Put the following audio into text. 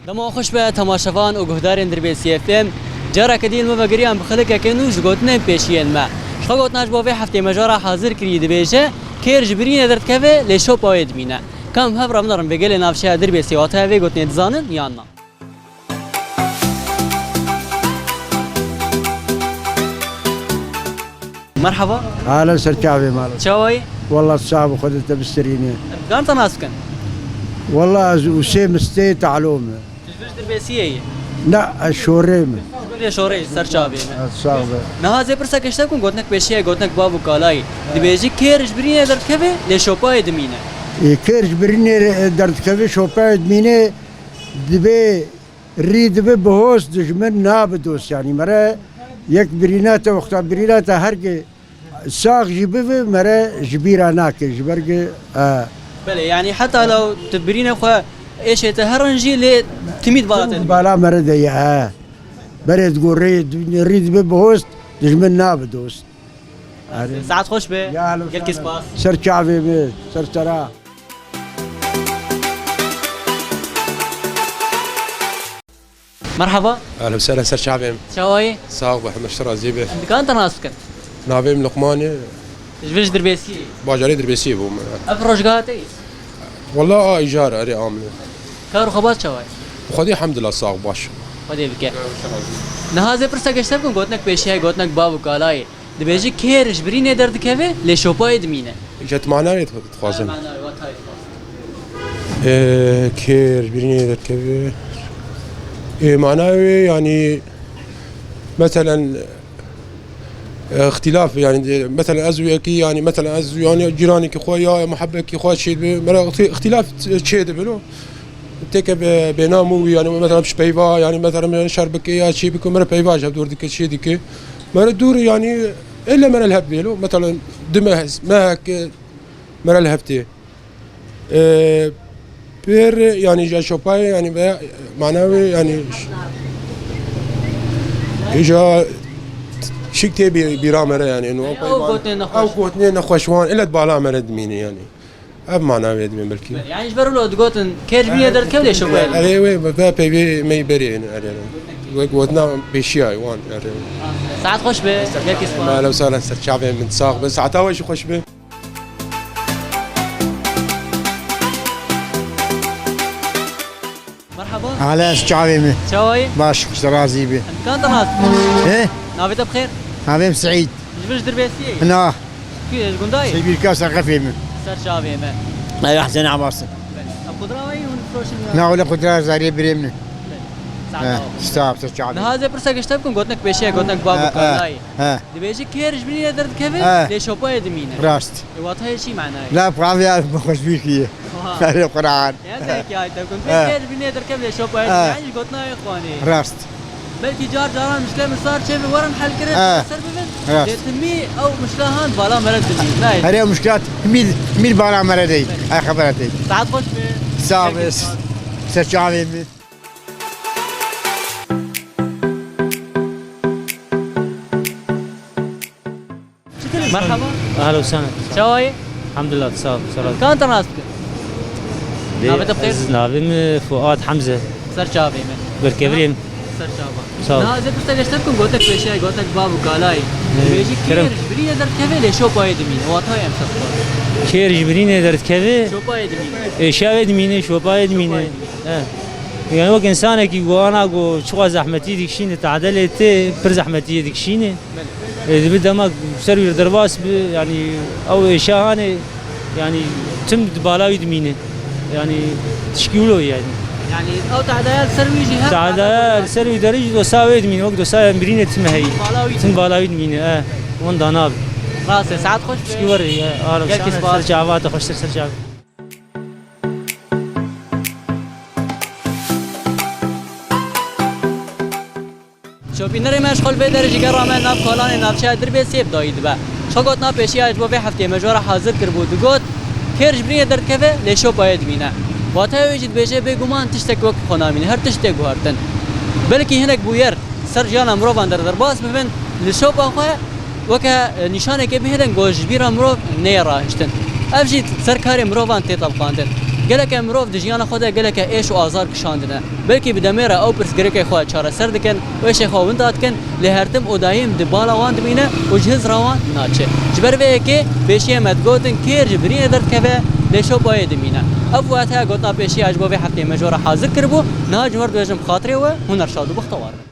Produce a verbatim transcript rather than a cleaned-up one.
Dema xweş be temaşevan û guhdarên Dirbêsiyê F M. Careke din me vegeriyan bi xilikeke nû ji gotinên pêşiyên me. Ji xwe gotina ji bo vê heftê me ji we re hazir kirî dibêje, kêr ji birînê derdikeve, lê şopa wê dimîne. Ka em hev re binerin vê gelê navçeya Dirbêsiyê wateya vê gotinê dizanin yan na? Merhaba. Hala ser çavê mal. Çawa yî? Wallah sax bi xwe de te bistirîne. Em dikarin te nas bikin? Wallah ez Usê Mistê Tealo me. Tu ji vir ji Dirbêsiyê yî? Na, ez Şorê me. Ji vir Şorê, ser çavê me. Ez sax be. Niha ez ê pirseke ji te bikim, gotinek pêşiya, gotinek bav û kalayî. Dibêjî kêr ji birînê derdikeve, lê şopayê dimîne. Ê, kêr ji birînê derdikeve, şopayê dimîne, dibê Rî dibe bihoz, dijmin nabe dost, yanî mere yek birîna te, wexta birîna te her ki sax jî bibe, mere ji bîra nake, ji ber ki, e. Belê, yanî heta law tu birînê xwe êşê te herin jî lê timî di bala te dibe. Bala mere de ye, e. Berê digo rê, rî dibe bihoz, dijmin nabe dost. Erê. Saet xweş be. Ya, helo, gelkî spas. Ser çavê be, ser sera. Merhaba. Ehlen sehlen, ser çavê me. Çawa yî? Sax be, hemî ji te razî be. Em dikarin te nas bikin? Navê min Luqman e. Ji vir ji Dirbêsiyê? Bajarê Dirbêsiyê bûm. Ev rojgeha te yî? Wela a îcar, erê, amine. Kar û xebat çawa ye? Xwedê hemdillah sax baş. Xwedê bike. Niha ez ê pirseke ji te bikim, gotinek pêşiya, gotinek bav û kalayê. Dibêjî kêr ji birînê derdikeve, lê şopayê dimîne. Îca tu manayê dixwazin? Ha, manayê, watayê dixwazin. Ee, kêr ji birînê derdikeve. Ee, manayê wê, yanî, meselen, ee, îxtîlaf, yanî, de, meselen, ez û yekî, yanî, meselen, ez û, yanî, cîranekî xwe ya muhebekî xwe çê dibe, mera îxtî-, îxtîlaf çê dibe, no? Têke be, bênam û, yanî, mesela, bi peyva, yanî, mesela, min şer bike ya çî bike, mere peyva ji hev dûr dike, çê dike. Mere dûr, yanî, ele mere li hev bêlo. Mesela, du meh, mehek, mere li hev tê. E, pêr, yanî, ja şopayê, yanî, ve, mana wê, yanî, ş-, ja şik tê bî-, bîra mere, yanî, no, ew peyva, gotinê nexweş. Ew gotinê nexweş wan, ele bala mere dimîne, yanî. Ev mana wê dibên belkî. Yanî ji ber wilo digotin, kêr ji birînê derdikeve lê şopayê dimîne. Erê wê, ve peyvê me yî berê ne, erê. Wek gotina pêşiya wan, erê. Saet xweş be, gelkî spas. Ehlen sehlen, ser çavê min, sax bin. Saeta we jî xweş be. Merhaba. Hala ez çavê me. Çawa yî? Baş, xweş razî be. Em dikarin te nas bikin? He? Navê te bi xêr? Navê min Seîd. Ji vir ji Dirbêsiyê yî? Na. Tu yê ji gunda yî? Sêbîrka Seqefê me. Ser çavê me. Ev Hesen Abbas. Ev xudra we yî hûn difiroşin ya? Na, wele xudra zarê birê min e. He, sağ ol, ser çavê. Niha ez ê pirseke ji te bikim, gotinek pêşiya, gotinek bav û kalayê. He. Dibêjî kêr ji birînê derdikeve, he, lê şopayê dimîne. Rast. Ê, watayê çi, manayê? La, pravya bi xweşbî kiye. Aha. Erê Quran. Ya, te ki ayet bikim. He. Kêr ji birînê derdikeve lê şopayê dimîne. He. Yanî ji gotina wê xwanê. Rast. Belkî car caran mişkile min sar çêbe werin hel kirin, he, ser bibin. Rast. Lê timî ew mişkila han bala mere dimîn. Nayê. Erê mişkilat mîl, mîl bala mere dey. Belê. Ay xebera dey. Saet xweş be. Sağ ol. Gelkî spas. Ser çavê min. Merhaba. Ahlen we sehlen. Çawa yî? Elhamdülillah, sağ ol, sağ ol. Em dikarin te nas bikin? Navê te bi xêr? Ez navê min Fuat Hemze. Ser çavê me. Berkevirî yim. Ser çava. Sağ ol. Niha ez ê pirseke ji te bikim, gotek pêşiya, gotek bav û kalayê. Ee, dibêjî kerem. Kêr ji birînê derdikeve lê şopayê dimîne. Wata em ser xwe. Kêr ji birînê derdikeve. Şopayê dimîne. Êşa wê dimîne, şopayê dimîne. Şopayê dimîne. He. Yani wek insanekî ku ana ku çiqa zehmetî dikişîne, tedelê tê pir zehmetiyê dikişîne. Belê. E, dibi dema ser wî derbas bi, yani ew êşa hanê, yani tim di bala wî dimîne. Yani tişkî wilo yani. Yani ew tehdaya li ser wî jî her tehdaya li ser wî derê jî dosa wê dimîne, wek dosa em birîne tim heyî. Bala wî. Tim bala wî dimîne, e. Wan dana bi. Rast e, saet xweş be. Tişkî were, e, ara. Gelkî spas. Ser çava te xweştir ser çava. Şopînerê me ji xwe li vê derê ji gera me nav kolanê navçeya Dirbêsiyê bi dayî dibe. Ji xwe gotina pêşiya ji bo vê hefteyê me ji we re hazir kiribû, digot, kêr ji birînê derdikeve, lê şopayê dimîne. Wateyê wê jî dibêje, bêguman tiştek wek xwe namîne, her tişt tê guhertin. Belkî hinek bûyer ser jiyana mirovan der derbas bibin, li şopa xwe weke, e, nîşanekê bihêlin ku ji bîra mirov neyê rahiştin. Ev jî ser karê mirovan tê telqandin. Geleke mirov di jiyana xwe de geleke êş û azar kişandine. Belkî bi demê re ew pirsgirêkê xwe çareser dikin û êşê xwe winda dikin, lê her tim û daîm di bala wan dimîne û ji hizra wan naçe. Ji ber vê yekê pêşiyê me digotin kêr ji birînê derdikeve, lê şopa wê dimîne. Ev wateya gotina pêşiya ji bo vê hefteyê me ji we re hazir kiribû, niha ji we re dibêjim xatirê we, huner şad û bextewar bin.